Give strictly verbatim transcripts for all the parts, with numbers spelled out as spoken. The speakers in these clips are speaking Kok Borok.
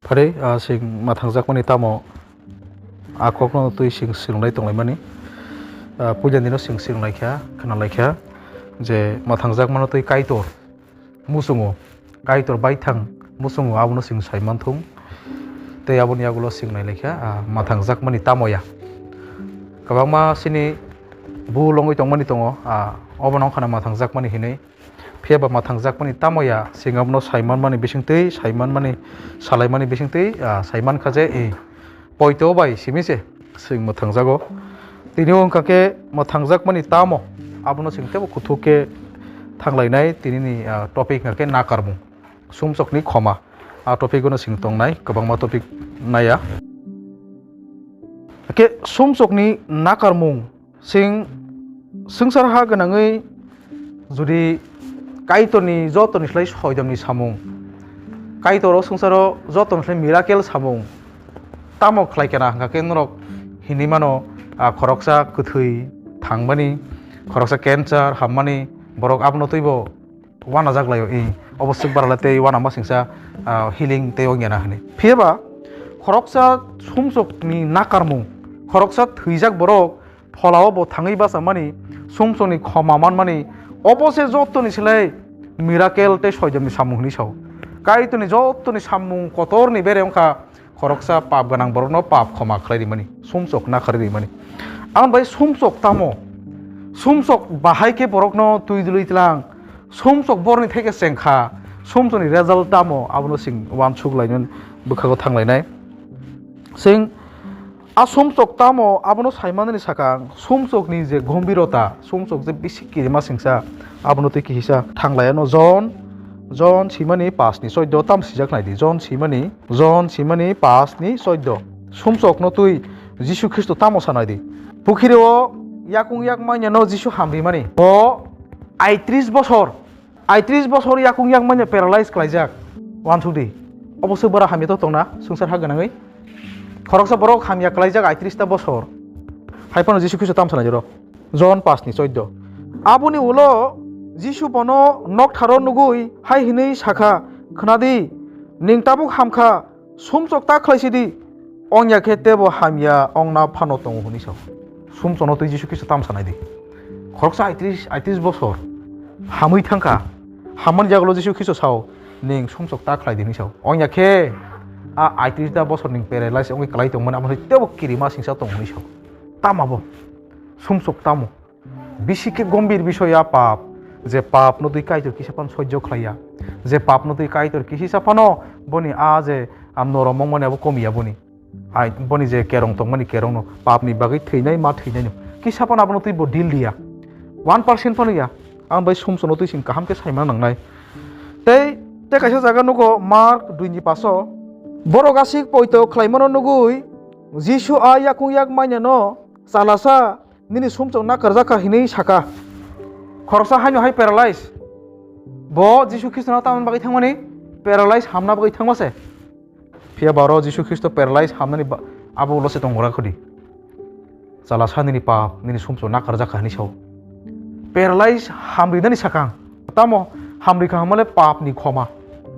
Kwrwi, ah, chwng mwthangjakmani tamo a kokno twi chwng swrwnglai tonglaimani. Ah, puila dino chwng swrwnglaikha, khwnalaikha je mwthangjakmano twi Kaitor muchungo, Kaitor baithang muchungo, abono chwng saimanthung. Tei aboni yagulo chwng nailaikha, ah, mwthangjakmani tamo ya. Kwbangma chini bul wngwi tongmani tongo, ah, obono wngkhana mwthangjakmani hinwi. Phiya ba mwthangjakmani tamo ya, chwng abono saimanmani bisingtwi, saimanmani, salaimani bisingtwi, ah, saimankha je, eh, poito bai simi se chwng mwthangjago. Tini wngkha khe mwthangjakmani tamo, abono chwng teibo kuthuk khe thanglainai. Tinini, ah, topic wngkha khe nakarmung, sumsokni khoma. A topic-o no chwng tongnai, kwbangma topic naiya. Khe sumsokni nakarmung. Chwng swngchar ha gwnangwi jodi Kaitorni jotoni slai soidomni samung, Kaitor o swngcharo jotoni slai miracle samung tamo khlai kena hwnkha khe norok hinwi mano, ah, khoroksa kwthwi thangmani, khoroksa cancer hammani, borok abono twibo wanajak laio, i obo swk barale tei wanama singsa, ah, healing tei ongya na hwnwi. Phiya ba khoroksa sumsokni nakarmung, khoroksa thwijak borok pholao bo thangwi bachamani, sumsokni khoma manmani, obo se jotoni slai miracle tei soidomni samung hwnwi sao. Kaitorni jotoni samung kotorni bere wngkha khoroksa pap gwnang borokno pap khoma khlai rimani, sumsok nakarwi rimani. Ang bai sumsok tamo? Sumsok bahai khe borokno twi dului tlang, sumsok borni theke chengkha, sumsokni result tamo abono chwng uansuk lainani bwkhago thanglainai. Chwng a sumsok tamo abono saimanani sakang sumsokni je gombirota, sumsok je bisi kirima singsa, abono twi kihisa thanglaiano Jon, Jon simani pash ni choido tam sijak naidi, Jon simani Jon simani pash ni choido. Sumsokno twi Jisu Khristo tamo sanai di? Pukhiri o yakung yak manya no Jisu hamrimani. Bo aitris bosor, aitris bosor yakung yak manya paralyze klaijak. Wansuk di. Obo se bora hamya to tongna, swngchar ha gwnangwi. Khoroksa borok hamya klaijak aitris ta bosor. Hai phano Jisu Khristo tamo sanai jero. Jon pash ni choido. Aboni ulo Jisu bono noktharo nugui hai hinui sakha, "Khwnadi, ning tabuk hamkha, sumsok ta khlaisidi, ongya khe tebo hamya ongna phano tongo," hwnwi sao. Sumsokno twi Jisu Khristo tamo sanai di? Khoroksa aitris, aitris bosor hamwi thangkha, hammani jagalo Jisu Khristo sao, "Ning sumsok ta khlai di," hwnwi sao. Ongya khe a aitris da bosor ning paralyze wngwi kwlai tongmani, abo hai tebo kirima singsa tong hwnwi sao. Tamo bo? Sumsok tamo? Bisi khe gombir bisoy a pap, je papno twi Kaitor kisa phano soijo khlaiya, je papno twi Kaitor kisa phano boni a je a norom wngmani abo komiya boni, ai boni je kerong tongmani kerongno, papni bagwi thwinai ma thwinaino kisa phano abono twi bo deal diya, one percent phano ya. Ang bai sumsokno twi sing kaham khe saima nangnai. Tei, tei kaisa jaga nugo Mark dui ni paso, borok aswk poito khlaimano nugui Jisu a yakung yak manyano, "Chalasa, nini sumsok nakarjak kha," hinwi saka. Khoroksa haino hai paralyze. Bo Jisu Khristono tamoni bagwi thangmani? Paralyze hamna bagwi thangma se. Phiya ba oro Jisu Khristo paralyze hamnani ba-, abo ulo se tongmora khudi. "Chalasa, nini pap, nini sumsok nakarjak kha," hinwi sao. Paralyze hamrinani sakang. Tamo hamri kha hwnmale papni khoma,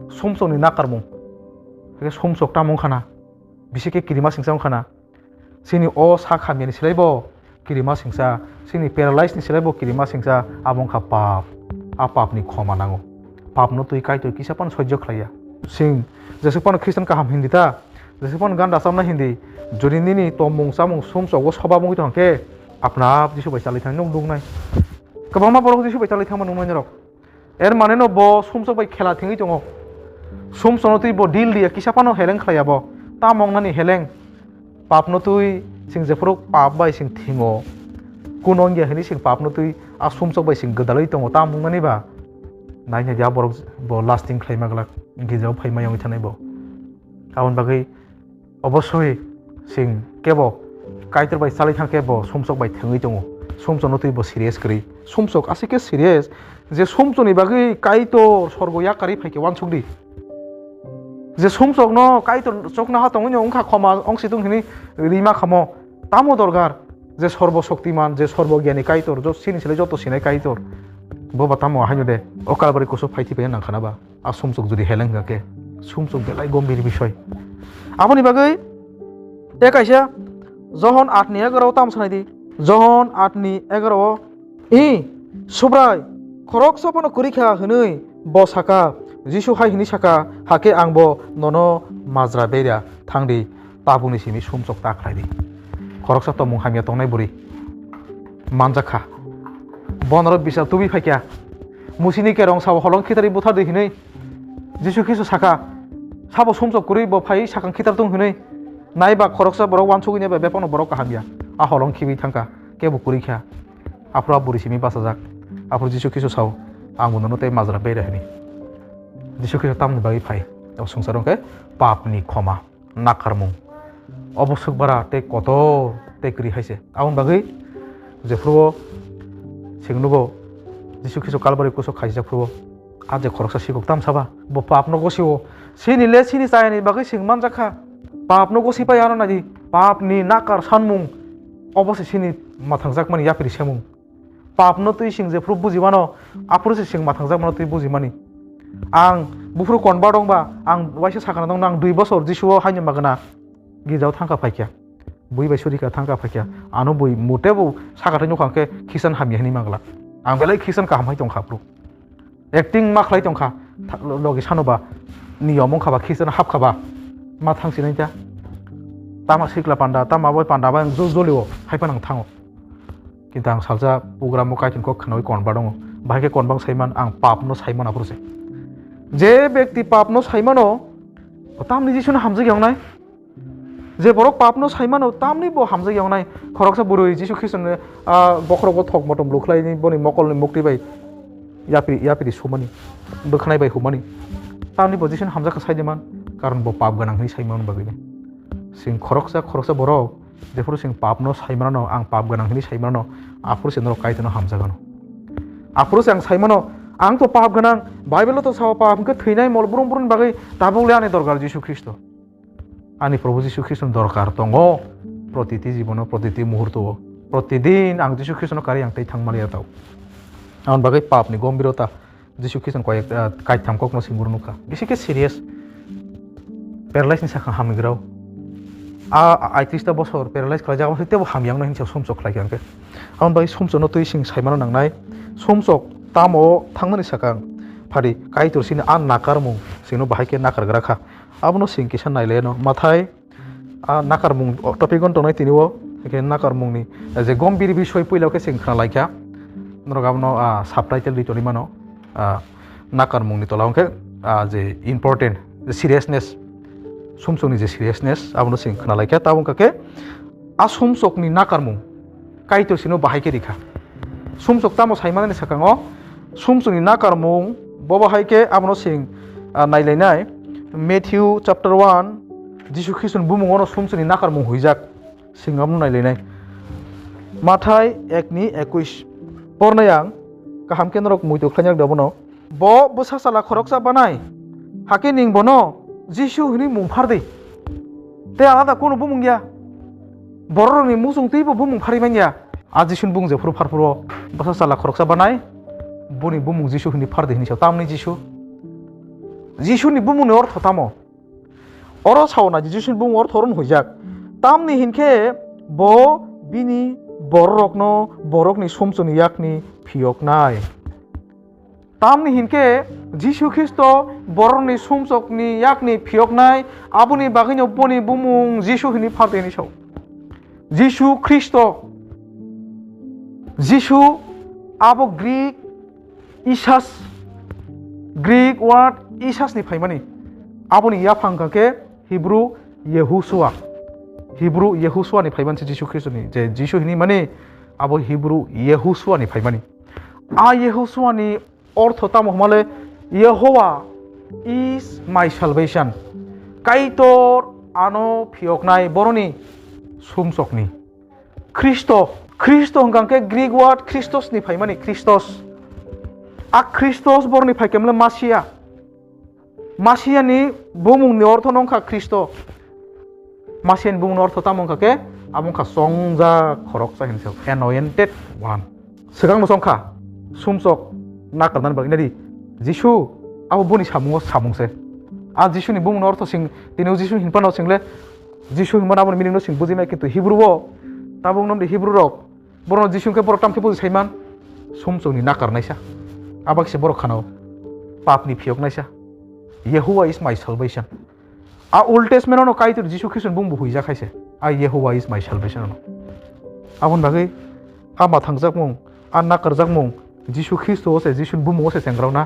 sumsokni nakarmung. Hakhe sumsok tamo wngkhana? Bisi khe kirima singsa wngkhana? Chini o sak hamyani silaibo kirima singsa, chini paralyze ni silaibo kirima singsa, abo wngkha pap. A papni khoma nango. Papno twi Kaitor kisa phano soijo khlaiya. Sing jesuk phano Christian kaham hindi ta, jesuk phano ganda chamna hindi, jodi nini tongmung chamung sumsok o soba wngwi tong khe, apna ap Jisu bai chalai thang nuk nuknai. Kwbangma borok Jisu bai chalai thangma nuknai norok. Er mane no bo sumsok bai khela thengwi tongo. Sumsokno twi bo deal diya, kisa phano heleng khlaiya bo. Tamo wngnani heleng? Papno twi sing jephuru pap bai sing thingo, kun wngya hwnwi sing papno twi a sumsok bai sing gwdalwi tongo, tamo wngnani ba? Nai nai di, a borok bo lasting khlaima glak, girjao phaima yongwi thanai bo. Aboni bagwi obosoi sing kebo Kaitor bai chalai thang khe bo sumsok bai thengwi tongo. Sumsokno twi bo serious kwrwi. Sumsok aswk khe serious je sumsokni bagwi Kaitor sorgo yakarwi phai khe uansuk di. Je sumsokno Kaitor chokna ha tongwi no wngkha, khoma ongsi tung hwnwi rima khamo. Tamo dorgar je sorbo shoktiman, je sorbo gyani Kaitor, jo-, chini silai joto sinai Kaitor? Bo ba tamo haino de o Kalbari kusu phai thiphaina nang khana ba? A sumsok jodi heleng hwnkha khe, sumsok belai gombir bisoi. Aboni bagwi tei kaisa Johon aat ni egaroh o tamo sanai di. Johon aat ni egaroh o, "I, Subrai, khoroksa phano kwrwi kha," hwnwi bo saka. Jisu hai hwnwi saka, "Hakhe ang bo nono majra beira thang di, tabukni simi sumsok ta khlai di." Khoroksa tongmung hamya tongnai bwrwi manjak kha. Bono bisal tubui phai kha. Musini kerong sabo holong khitari buthar di hwnwi Jisu Khristo saka, sabo sumsok kwrwi bo phai sakang khitar tong hwnwi. Nai ba khoroksa borok wansugwi nai ba bebakno borok kaham ya. A holong khibwi thangkha, kebo kwrwi kha. Aphuru a bwrwi simi bachajak. Aphuru Jisu Khristo sao, "Ang bo nono tei majra beira," hwnwi. Jisu Khristo tamni bagwi phai? O swngcharo hwnkhe papni khoma, nakarmung. Obo swk bara tei kotor tei kwrwi hai se. Aboni bagwi jephuru o chwng nugo Jisu Khristo Kalbari kusuk khaijak phuru o, a je khoroksa sikok tam saba, bo papno gosio. Chini le chini chayani bagwi chwng manjak kha. Papno gosi pai ano nadi, papni nakar sanmung, obo se chini mathangjakmani yapri semung. Papno twi chwng jephuru buji mano, aphuru se chwng mathangjakmano twi buji mani. Ang buphuru convert wngba, ang waisa sakana dongno, ang dui bosor Jisu o haino magwna girjao thangkha phaikha. Bui bai surika thangkha phaikha. Ano bui motebo sakathai nukha hwnkhe Christian hamya hwnwi mangla. Ang belai Christian kaham hai tongkha phuru. Acting ma khlai tongkha, tha-, logi sanoba niyom wngkha ba, Christian hapkha ba, ma thang sinai ta. Tama sikla panda, tama boi panda bai ang jo-, jolio, hai phano ang thango. Kintu ang salsa program o Kaitorni kok khnaui convert wngo. Bahai khe konbang saiman, ang papno saimano aphuru se. Je bekti papno saimano, o tamni Jisuno hamjak yongnai. Je borok papno saimano, tamni bo hamjak yongnai. Khoroksa bwrwi Jisu Khristono, ah, bokhorogo thok motom lukhlaini boni mokolni mukti bai yapri, yapri sumani, bwkhanai bai humani. Tamni bo Jisuno hamjak kha saidiman, karon bo pap gwnang hwnwi saimano bagwino. Chwng khoroksa, khoroksa borok, jephuru chwng papno saimanano, ang pap gwnang hwnwi saimanano, aphuru se norok Kaitorno hamjagano. Aphuru se ang saimano, ang to pap gwnang, Bible-o to sao pap hwnkhe thwinai mol brung brungni bagwi tabuk le ani dorkar Jisu Khristo. Ani Probhu Jisu Khristoni dorkar tongo, protiti jibono, protiti muhurto-o, protidin ang Jisu Khristono karwi ang tei thangmani ya tao. Aboni bagwi papni gombirota Jisu Khristoni koyek, ah, kaitham kokno singmuru nukha. Bisi khe serious. Paralyze ni sakha hamni grao. A, a, aitrista bosor paralyze khlaijak, abo tebo hamya wngnai hinsa sumsok khlai kha hwnkhe. Aboni bagwi sumsokno twi sing saimano nangnai. Sumsok tamo thangmani sakang phari Kaitor sini a nakarmung sino bahai khe nakargra kha. Abono sing kisa nailaiano. Mathai, a nakarmung, o, topic-o tongnai tini o, hwnkhe nakarmungni, eh, je gombir bisoi puila khe chwng khna laikha. Norok abono, ah, subtitle ri tongwi mano. Ah, nakarmungni tola hwnkhe, ah, je important, je seriousness, sumsokni je seriousness, abono chwng khna laikha. Tabuk wngkha khe a sumsokni nakarmung. Kaitor sino bahai khe rikha. Sumsok tamo saimanani sakango, sumsokni nakarmung, bobo hai khe abono sing, ah, nailainai. Matthew chapter one, Jisu Khristoni bumung ono sumsokni nakarmung huijak, sing abono nailainai. Mathai ek ni ekwis. Pornai ang, kaham khe norok muitu khlainai rok abono. Bo bwsa chwla khoroksa banai, hakhe ning bono Jisu hwnwi mung phar di. Tei alada kunu bumung ya. Bororokni muchung twibo bumung pharwi man ya. A Jisuni bumung jephuru pharphuru o bwsa chwla khoroksa banai, boni bumung Jisu hwnwi phar di hwnwi sa. Tamni Jisu? Jisuni bumungni ortho tamo? Oro sao na, Jisuni bumung ortho oro no huijak. Tamni hinkhe bo bini bororokno borokni sumsokni yakni phiyoknai. Tamni hinkhe Jisu Khristo borokni sumsokni yakni phiyoknai, aboni bagwino boni bumung Jisu hwnwi phar di hwnwi sao. Jisu Khristo, Jisu abo Greek Isus, Greek word Isus ni phaimani. Aboni yaphang hwnkha khe Hebrew Yehoshua. Hebrew Yehoshua ni phaimani se Jisu Khristo ni, je Jisu hini mani abo Hebrew Yehoshua ni phaimani. A Yehoshua ni ortho tamo hwnmale, Yehovah is my salvation. Kaitor ano phiyoknai boroni sumsokni. Khristo, Khristo hwnkha khe Greek word Christos ni phaimani, Christos. A Christos boroni phaikhe hwnmale Masia. Masia ni bumung ni ortho no wngkha Khristo. Masia ni bumung ni ortho tamo wngkha khe, abo wngkha chongjak khoroksa hinwi se, anointed one. Swkang no chongkha, sumsok nakarnani bagwi nadi, Jisu abo boni samungo samung se. A Jisuni bumungni ortho sing, tini o Jisu hinphano single, Jisu hinmano aboni meaning no sing bujimai, kintu Hebrew o, tabuk nomdi Hebrew rok, borokno Jisu hinkhe borok tamkhe buji saiman, sumsokni nakarnaisa. Abak se borok khanao, papni phiyoknaisa. Yehovah is my salvation. A Old Testament ono Kaitor Jisu Khristo ni bumung bo huijak hai se. A Yehovah is my salvation ono. Aboni bagwi a mathangjak mung, a nakarjak mung, Jisu Khristo o se, Jisu ni bumung o se chengrao na.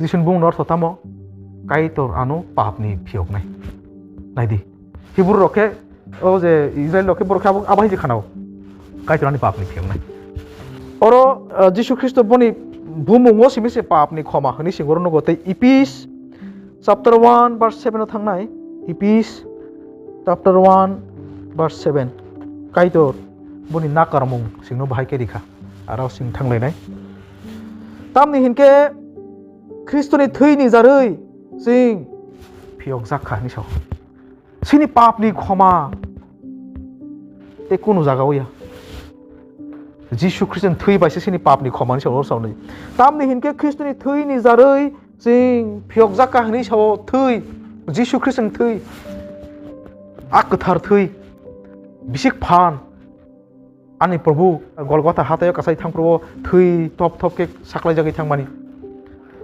Jisu ni bumung no ortho tamo? Kaitor ano pap ni phiyoknai. Naidi. Hebrew rok khe, o je Israel rok khe borok khe abo, abo hai je khanao. Kaitor ani pap ni phiyoknai. Oro, ah, Jisu Khristo boni bumung o simi se pap ni khoma hwnwi sing oro nugo tei Ephes chapter one verse seven o thangnai. Ephes chapter one verse seven. Kaitor boni nakarmung singno bahai khe rikha. Aro sing thanglainai. Tamni hinkhe Khristoni thwini jarwi chwng phiyokjak kha hwnwi sao. Chini papni khoma tei kunu jaga o ya. Jisu Khristoni thwi bai se chini papni khoma ni sao, sao ni. Tamni hinkhe Khristoni thwini jarwi chwng phiyokjak kha hwnwi sao thwi. Jisu Khristoni thwi. A kwthar thwi. Bisik phan. Ani Probhu Golgotha hathaio kasai thangphuru o thwi thop thop khe saklaijagwi thangmani.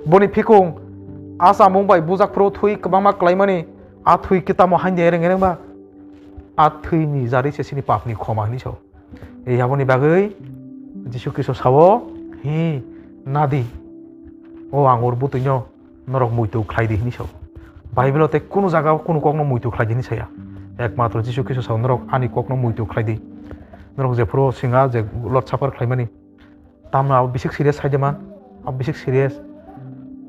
Boni phikung a chamung bai bujak phuru thwi kwbangma klaimani, a thwi khe tamo haini ereng ereng ba? A thwini jarwi se chini papni khoma hwnwi sao. Ei aboni bagwi Jisu Khristo sao, "Hi, nadi, o angur bwtwino norok muitu khlai di," hwnwi sao. Bible-o tei kunu jaga-o kunu kokno muitu khlai di hwnwi saya. Ekmatro Jisu Khristo sao, "Norok ani kokno muitu khlai di." Norok jephuru swnga je Lord Supper khlaimani, tamno abo bisik serious sai de man, abo bisik serious.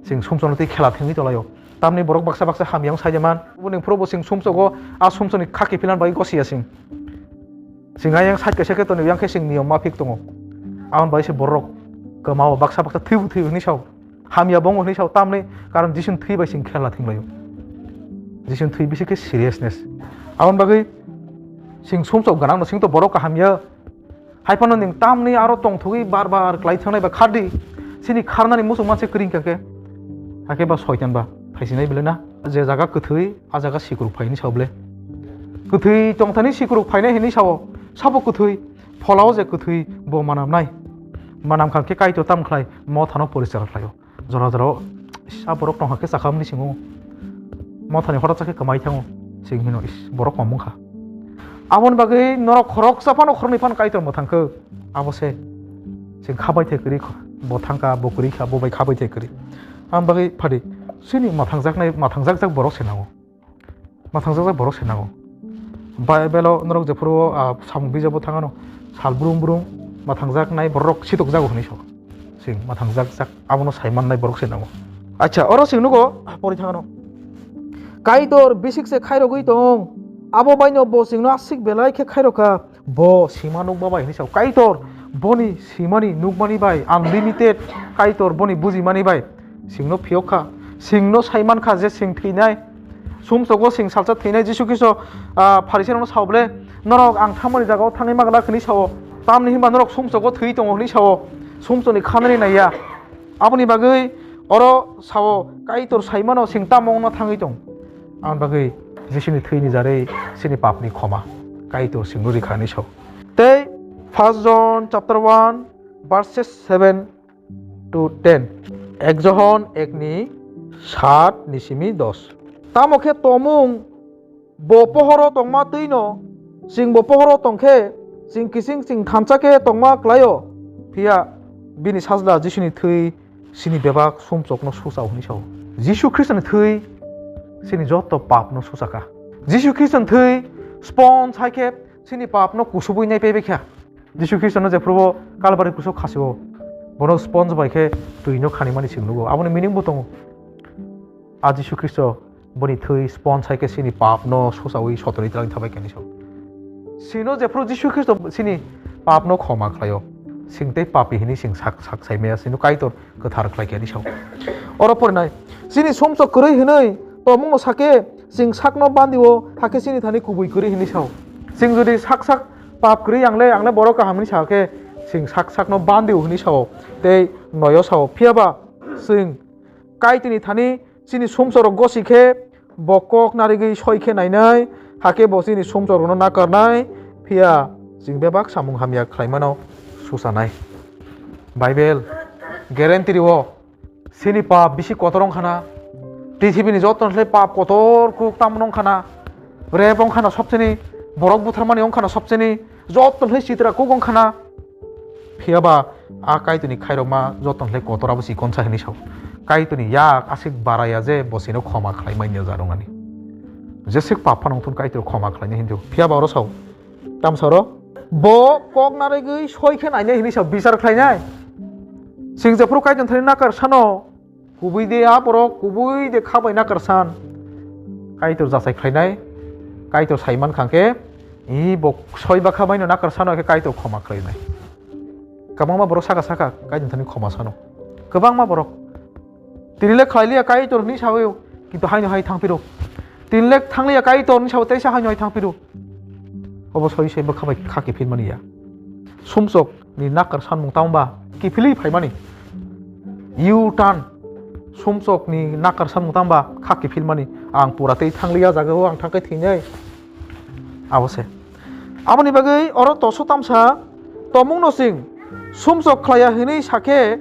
Chwng sumsokno tei khela thengwi tolaio. Tamni borok baksa baksa hamya wng sai de man. Boni phuru bo chwng sumsogo, a sumsokni khaki philan bai gosiya chwng. Chwng ayang side kaisa khe tonwi yang khe chwng niyom maphik tongo. Aboni bai se borok kwmao baksa baksa thwibu thwi hwnwi sao. Hamya bo wng hwnwi sao, tamni karon Jisuni thwi bai chwng khela thwnglaio. Jisuni thwi bisi khe seriousness. Aboni bagwi chwng sumsok gwnangno chwng to borok kaham ya. Hai phano nwng tamni aro tongthogwi bar bar klai thangnai ba khardi. Chini kharnani muchung manse kwrwi wngkha khe. Hakhe ba soitan ba phaisinai bele na. Je jaga kwthwi, a jaga sikruk phai hwnwi sao bele. Kwthwi tongthani sikruk phainai hwnwi sao. Sabo kwthwi, pholao je kwthwi bo manamnai. Manamkha khe Kaitor tam khlai, mothano porichar khlaio. Jora jora, "Ish, a borok tongkha khe chakha," hwnwi singo. Mothani horo chakhe kwmai thango. Chwng hino, "Ish, borok mamung kha." Aboni bagwi norok khoroksa phano khoroknwi phano Kaitor mwthang khe. Abo se chwng kha bai thai kwrwi kho. Bo thang kha, bo kwrwi kha, bo bai kha bai thai kwrwi. Aboni bagwi phadi, chini mwthangjaknai, mwthangjakjak borok se nango. Mwthangjakjak borok se nango. Bible-o norok jephuru, ah, samung bijabo thangano, sal brum brum mwthangjaknai borok sitokjago hwnwi sao. Chwng mwthangjakjak abono sai mannai borok se nango. Acha, oro chwng nugo, pori thangano. Kaitor bisik se khairogwi tong, abo baino bo chwngno aswk belai khe khairokha. Bo sima nukma bai hwnwi sao. Kaitor boni simani nukmani bai unlimited, Kaitor boni bujimani bai chwngno phiyok kha. Chwngno sai man kha je chwng thwinai. Sumsogo chwng salsa thwinai Jisu Khristo, ah, Pharisairokno sao bole, "Norok ang thammani jagao thangwi ma glak," hwnwi sao. Tamni hwnba norok sumsogo thwi tongo hwnwi sao. Sumsoni khanani naiya. Aboni bagwi oro sao, Kaitor sai mano chwng tamo wngna thangwi tong. Aboni bagwi Jisuni thwini jarwi chini papni khoma Kaitor chwngno rikha hwnwi sao. Tei First John chapter one verses seven to ten. Ek Johon ekni sat ni simi dos. Tamo khe tomung bo pohoro tongma twino, chwng bo pohoro tong khe, chwng kiching chwng thansa khe tongma klaio. Phiya bini sajla Jisuni thwi chini bebak sumsokno suchao hwnwi sao. Jisu Khristoni thwi chini joto papno suchakha. Jisu Khristoni thwi sponge hai khe chini papno kusubui nai paibai kha. Jisu Khristono jephuru bo Kalbari krusok khasio, bono sponge bai khe twino khanimani chwng nugo. Aboni meaning bo tongo. A Jisu Khristo boni thwi sponge hai khe chini papno suchaui sotonwi twlang thabai khe hwnwi sao. Chwngno jephuru Jisu Khristo chini papno khoma khlaio, chwng tei papi hwnwi chwng sak, sak sai maya, chwngno Kaitor kwthar khlai khe hwnwi sao. Oro porinai, chini sumsok kwrwi hwnwi tongmungno sakhe, chwng sakno bandio, hakhe chini thani kubui kwrwi hwnwi sao. Chwng jodi sak sak pap kwrwi, angle, angle borok kaham hwnwi sakhe, chwng sak sakno bandio hwnwi sao, tei noyo sao. Phiya ba chwng Kaitorni thani Chini sumsok rok gosi khe bo kok narigwi soi khe nainai, hakhe bo chini sumsok rokno nakarnai, phiya chwng bebak samung hamya khlaimano suchanai. Bible guarantee rio, chini pap bisi kotor wngkhana, prithibini joto khlai pap kotor kuk tamo wngkhana, rep wngkhana sobseni, borok butharmani wngkhana sobseni, joto khlai chitra kuk wngkhana. Phiya ba a Kaitorni khairokma joto khlai kotor abo chikon sa hinwi sao. Kaitorni yak aswk baraya je bo chino khoma khlai manya jarwngani. Jeswk pap phano wngthun Kaitor khoma khlainai hinwi. Phiya ba oro sao. Tamsa oro bo kok narigwi soi khe nainai hinwi sao bichar khlainai. Chwng jephuru Kaitorni thani nakar sano kubui de a borok kubui de kha bai nakar san. Kaitor jachai khlainai. Kaitor sai man kha khe, i bo soi ba kha bai no nakar sano khe Kaitor khoma khlainai. Kwbangma borok saka saka Kaitor thani khoma sano. Kwbangma borok. Tini le khlai liya Kaitor hinwi sawi, kintu haino hai thang phiro. Tini le thang liya Kaitor hinwi sawi teisa haino hai thang phiro. Obo soi soi bwkha bai kha kiphil mani ya. Sumsok ni nakar sanmung tamo ba kiphilwi phai mani. U turn. Sumsok ni nakar sanmung tamo ba kha kiphil mani. Ang pura tei thang liya jaga o ang thang khe thwinai. Abo se. Aboni bagwi oro toso tamsa tomung no chwng sumsok khlaiya hinwi sakhe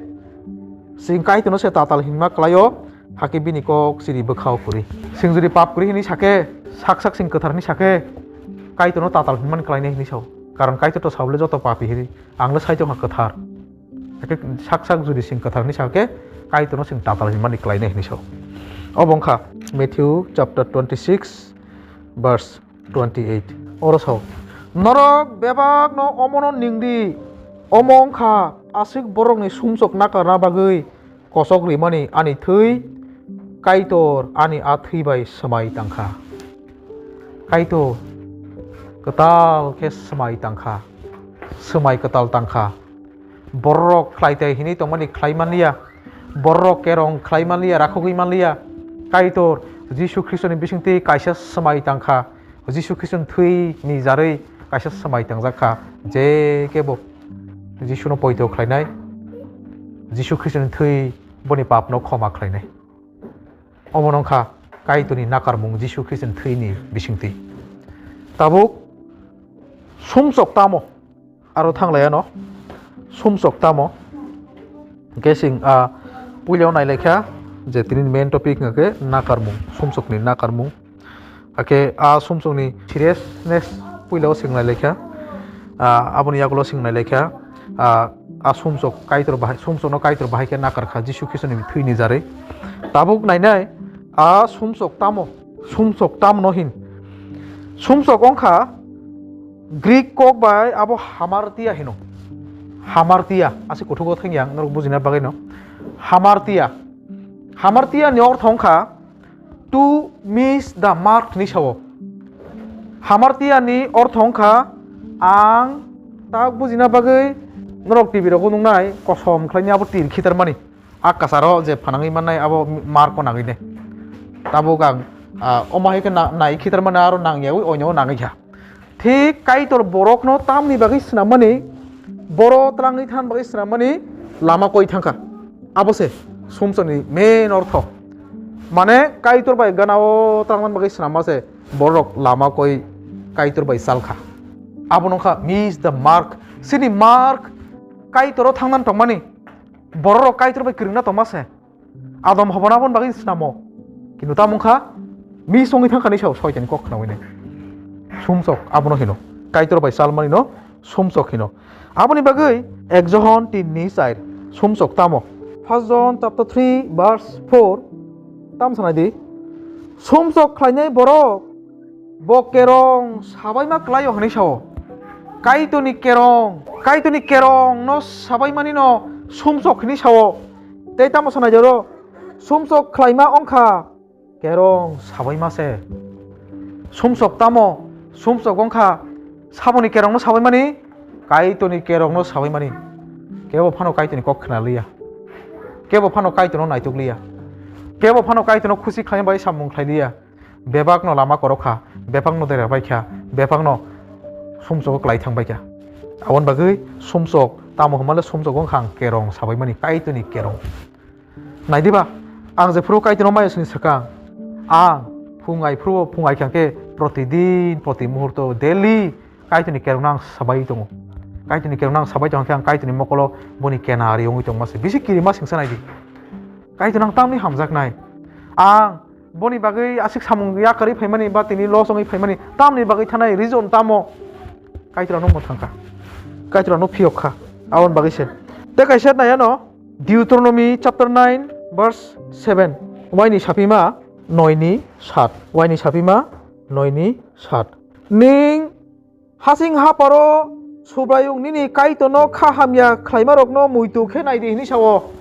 chwng Kaitorno se tatal hinma klaio, hakhe bini kok chini bwkhao kwrwi. Chwng jodi pap kwrwi hinwi sakhe, sak sak chwng kwthar hinwi sakhe, Kaitorno tatal hinmani klainai hinwi sao. Karon Kaitor to sabole joto papi hinwi, ang le sai tongkha kwthar. Hakhe sak sak jodi chwng kwthar hinwi sakhe, Kaitorno chwng tatal hinmani klainai hinwi sao. Obo wngkha Matthew chapter twenty six verse twenty eight. Oro sao, norok bebakno omono ningdi, omo wngkha aswk borokni sumsok nakarna bagwi kosok rimani ani thwi Kaitor ani a thwi bai swmai tangkha. Kaitor kwtal khe swmai tangkha, swmai kwtal tangkha. Borok khlai tai hinwi tongmani khlai manliya, borok kerong khlai manliya, rakhogwi manliya. Kaitor Jisu Khristoni bisingtwi kaisa swmai tangkha. Jisu Khristoni thwi ni jarwi kaisa swmai tangjak kha, je kebo Jisuno poito khlainai, Jisu Khristoni thwi boni papno khoma khlainai. Omo wngkha Kaitorni nakarmung Jisu Khristoni thwi ni bisingtwi. Tabuk sumsok tamo? Aro thang lai ano sumsok tamo. Hwnkhe chwng a puila o nai lai kha je tini main topic hwnkhe nakarmung, sumsokni nakarmung. Hakhe a sumsokni seriousness puila o chwng nai lai kha. A, aboni yagulo chwng nai lai kha. A, a sumsok Kaitor bahai, sumsokno Kaitor bahai khe nakar kha Jisu Khristoni thwi ni jarwi. Tabuk nainai a sumsok tamo? Sumsok tamno hin? Sumsok wngkha Greek kok bai abo hamartia hino. Hamartia, aswk kothugo thang yang norok bujina bagwi no. Hamartia. Hamartia ni ortho wngkha to miss the mark hinwi sao. Hamartia ni ortho wngkha ang tak bujina bagwi norok T V rogo nuknai kosom khlaini abo tir khitar mani. A kasaro je phanangwi mannai abo mark o nangwi de. Tabuk ang, ah, omo hai khe na-, nai khitar mani aro nangyawi oino nangwi kha. Thik Kaitor borokno tamni bagwi swnammani, boro twlangwi than bagwi swnammani lama koi thangkha. Abo se sumsokni main ortho. Mane Kaitor bai ganao twlangmani bagwi swnamma se borok lama koi Kaitor bai chalkha. Abo wngkha miss the mark. Chini mark Kaitoro thangnan tongmani. Bororok Kaitor bai kwrwngna tongma se. Adam hobona aboni bagwi snamo. Kintu tamo wngkha, mi songwi thangkha ni sao soitani kok khnawi nai. Sumsok abono hino. Kaitor bai chalmani no sumsok hino. Aboni bagwi ek Johon tin ni char sumsok tamo. First John chapter three verse four tam sanai di. Sumsok khlainai borok bo kerong sabaima klaio hinwi sao. Kaitorni kerong, Kaitorni kerong no sabaimani no sumsok hinwi sao. Tei tamo sanai jaro, sumsok khlaima wngkha kerong sabaima se. Sumsok tamo, sumsok wngkha saboni kerong no sabaimani, Kaitorni kerong no sabaimani. Kebo phano Kaitorni kok khna liya. Kebo phano Kaitorno naituk liya. Kebo phano Kaitorno khusi khlaina bai samung khlai liya. Bebakno lama korok kha, bebakno dera bai kha, bebakno sumsogo klai thang bai kha. Aboni bagwi sumsok tamo hwnmale sumsok wngkha ang kerong sabaimani, Kaitorni kerong. Nai diba, Ang jephuru Kaitorno maya sini sakha, ang phung ai phuru phung ai kha khe protidin, proti muhurto, daily Kaitorni kerongno ang sabai tongo. Kaitorni kerongno ang sabai tongkha khe ang Kaitorni mokolo boni kena ari wngwi tongma se. Bisi kirima singsa naidi. Kaitorno ang tamni hamjaknai. Ang boni bagwi aswk samung yakarwi phaimani ba tini loss wngwi phaimani tamni bagwi thanai reason tamo? Kaitorno mwthangkha. Kaitorno phiyok kha. Aboni bagwi se. Tei kaisa nai ano Deuteronomy chapter nine verse seven. Waini sapima noini sat. Waini sapima noini sat. Ning hasing haparo Subraiyung nini Kaitorno kha hamya khlaimarokno muitu khe naidi hwnwi sao.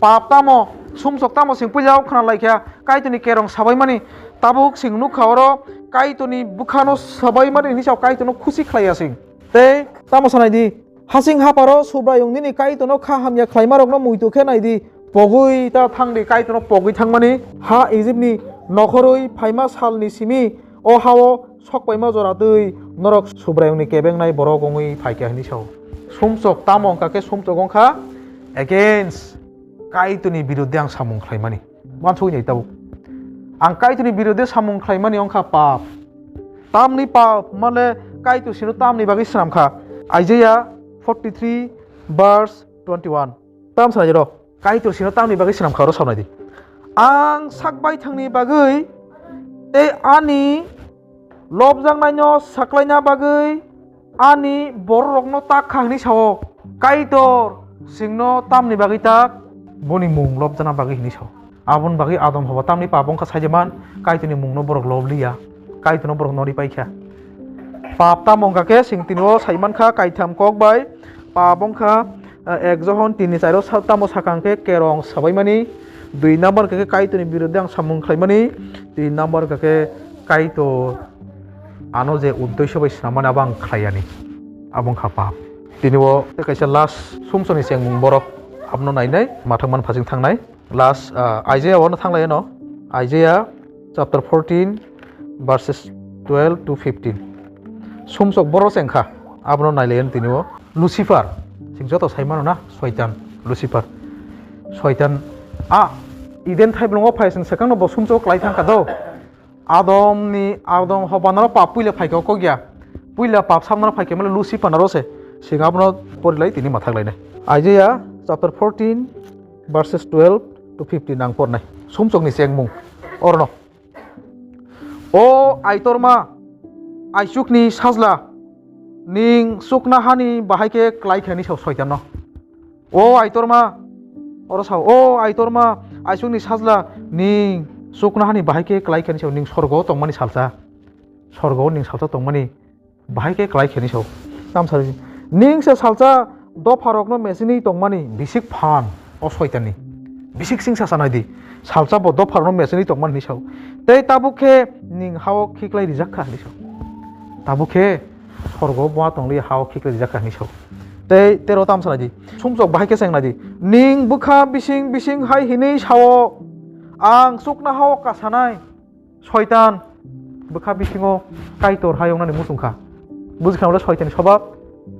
Pap tamo, sumsok tamo sing puila khna laikha, Kaitorni kerong sabaimani. Tabuk sing nukha oro Kaitorni bwkhano sabaimani hwnwi sao, Kaitorno khusi khlaiya sing. Tei tamo sanai di, hasing haparo Subraiyung nini Kaitorno kha hamya khlaimarokno muitu khe nai di, pogwi ta thang di, Kaitorno pogwi thangmani ha Ijipni nokhorwi phaima salni simi o hao sokpaima jora twi norok Subraiyungni kebengnai borok wngwi phaikha hwnwi sao. Sumsok tamo wngkha khe sumsok wngkha against Kaitorni biruddhe ang samung khlaimani. Uansugwi nai tabuk. Ang Kaitorni biruddhe samung khlaimani wngkha pap. Tamni pap male Kaitor sino tamni bagwi swnamkha. Isaiah forty-three verse twenty-one. Tam sanai rok. Kaitor sino tamni bagwi swnamkha oro saunai di. Ang sak baithangni bagwi tei ani lobjaknaino saklaina bagwi ani bororokno tak kha hwnwi sao. Kaitor singno tamni bagwi tak? Boni mung lobjana bagwi hwnwi sao. Aboni bagwi Adam hoba tamni pap wngkha saijeman, Kaitorni mungno borok lob liya, Kaitorno borok nori paikha. Pap tamo wngkha khe sing tini o saimankha kaitham kok bai pap wngkha, eh, ek Johon tini chairo sa-, tamo sakang khe kerong sabaimani, dui number khe Kaitorni biruddhe ang samung khlaimani, tin number khe Kaitor ano je uddesyo bai swnamani abo ang khlaiyani, abo wngkha pap. Tini o tei kaisa last sumsokni chengmung borok abono nainai mathang man phasing thangnai. Last, ah, Isaiah o no thanglai no. Isaiah chapter fourteen verses twelve to fifteen. Sumsok borok se wngkha, abono nailai tini o. Lucifer, sing joto sai mano na, Soitan, Lucifer. Soitan, a, Eden thaiblongo phai sing swkangno bo sumsok klai thangkha do. Adomni, Adam hobanaro pap puila phaikha o kok ya. Puila pap samnaro phaikha male Lucifer naro se. Sing abono porilai tini mathaklainai. Isaiah chapter fourteen verses twelve to fifteen ang pornai. Sumsokni chengmung. Orno. O Aitorma, Aisukni sajla, ning chukna hani bahai khe klai kha hwnwi sao Soitanno. O Aitorma, oro sao, o Aitorma, Aisukni sajla, ning chukna hani bahai khe klai kha hwnwi sao, ning sorgo tongmani salsa. Sorgo ning salsa tongmani bahai khe klai kha hwnwi sao. Tamsari, ning se salsa dopharokno mesini tongmani bisik phan o Soitanni. Bisik singsa sanai di. Salsa bo dopharokno mesini tongmani hwnwi sao. Tei tabuk khe ning hao khiklai rijak kha hwnwi sao. Tabuk khe sorgo bua tongli hao khiklai rijak kha hwnwi sao. Tei tero tamsa nai di. Sumsok bahai khe cheng nai di. Ning bwkha bising bising hai hwnwi sao, ang chukna hao kasanai. Soitan bwkha bisingo Kaitor hai wngnani muchung kha. Buji kha nole Soitanni sobab.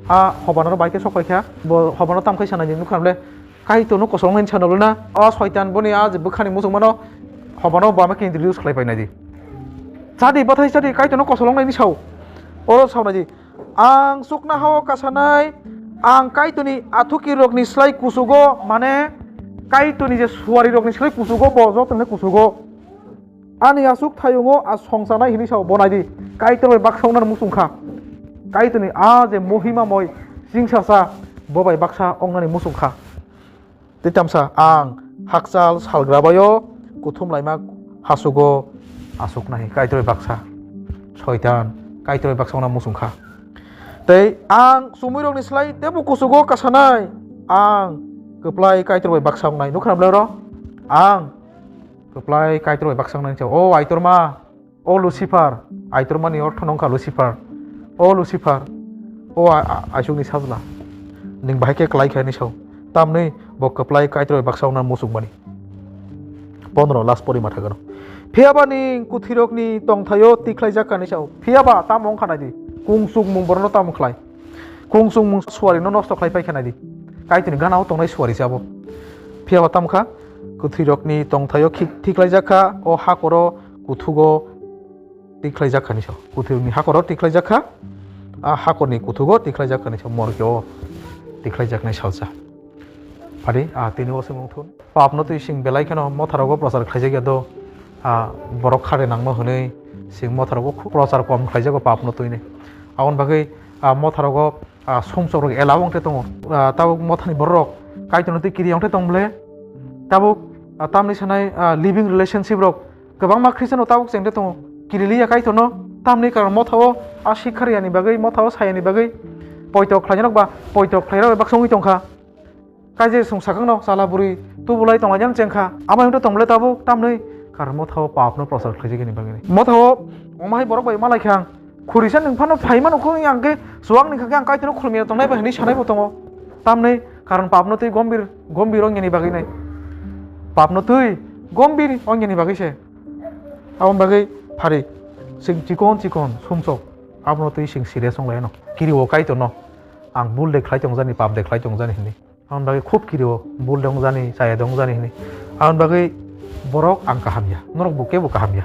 A hobanaro bai khe sok pai kha. Bo hobano tam khai sanai di nukha nole Kaitorno kosolongnai sanai nole na. O Soitan boni a je bwkhani muchung mano hobano bama khe introduce khlai pai nai di. Chadi bathai chadi Kaitorno kosolongnai ni sao. Oro sao nai di. Ang chukna hao kasanai, ang Kaitorni athukirokni slai kuchugo, mane Kaitorni je suarirokni slai kuchugo, bo jotono kuchugo. Ani asuk thayungo a songchanai hwnwi sao, bo nai di, Kaitor bai baksa wngnani muchung kha. Kaitorni a je mohimamoi chingsasa, bo bai baksa wngnani muchung kha. Tei tamsa ang hakchal salgrabaio kuthum laima hasugo asuknai Kaitor bai baksa. Soitan Kaitor bai baksa wngna muchung kha. Tei ang chumuirokni slai teibo kuchugo kasanai. Ang kwplai Kaitor bai baksa wngnai. Nukha na belai oro? Ang kwplai Kaitor bai baksa wngnai. O Aitorma, O Lucifer, Aitormani ortho no wngkha Lucifer. O Lucifer, o a-, a-, Aisukni sajla, nwng bahai khe klai kha hwnwi sao. Tamni bo kwplai Kaitor bai baksa wngna muchungmani. Pondro, last pori matha gano. Phiyaba nwng kuthwirokni tongthaio tikhlaijak kha hwnwi sao. Phiyaba tamo wngkha nai di. Kung chukmung borokno tamo khlai. Kung chukmung suarino nosto khlai pai kha nai di. Kaitorni gana-o tongnai suari se abo. Phiyaba tamo kha? Kwthwirokni tongthaio khi-, thiklaijak kha, o hakoro kuthugo tikhlaijak kha ni so. Kwthwirokni hakoro tikhlaijak kha, a hakorni kuthugo tikhlaijak kha ni so, morke o tikhlaijaknai salsa. Phari, a, tini o se mung thun. Papno twi sing belai kheno motharogo prochar khlaijak ya do, a, borok khare nangno hwnwi sing motharogo khu-, prochar kom khlaijago papno twini. Aboni bagwi, a, motharogo, a, sumsokrok ela wng te tongo. A, tabuk mothani bororok Kaitorno twi kiri wng te tong ble. Tabuk, a, tamni sanai, a, living relationship rok kwbangma Christian rok tabuk cheng te tongo. Kiri liya Kaitorno, tamni karon mothao a sikha riyani bagwi, mothao sayani bagwi poito khlainai rok ba poito khlairok baksa wngwi tongkha. Kaije chwng sakangno chala bwrwi tubulai tonglainani chengkha, amai wngtwi tongbolai tabuk tamni karon mothao papno prochar khlaijagini bagwini. Mothao omo hai borok bai malaikha ang, khurisa nwng phano phaimano kho ang khe chuwakni kha khe ang Kaitorno khulumya tongnai bai hwnwi sanaibo tongo. Tamni karon papno twi gombir, gombir wngyani bagwinai. Papno twi gombir wngyani bagwi se. Aboni bagwi phari chwng chikon chikon sumsok abono twi chwng serious wnglaino. Kiriwo Kaitorno ang bul de khlai tongjani, pap de khlai tongjani hwnwi. Aboni bagwi khub kirio, bul de wngjani, chaya de wngjani hwnwi. Aboni bagwi borok ang kaham ya, norok bo kebo kaham ya.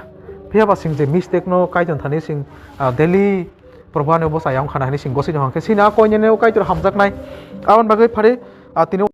Phiya ba chwng je mistake no Kaitor thani chwng, ah, daily Probhu ani bo chaya wngkha na hwnwi chwng gosino hwnkhe chini a koinene o Kaitor hamjaknai. Aboni bagwi phari, ah, tini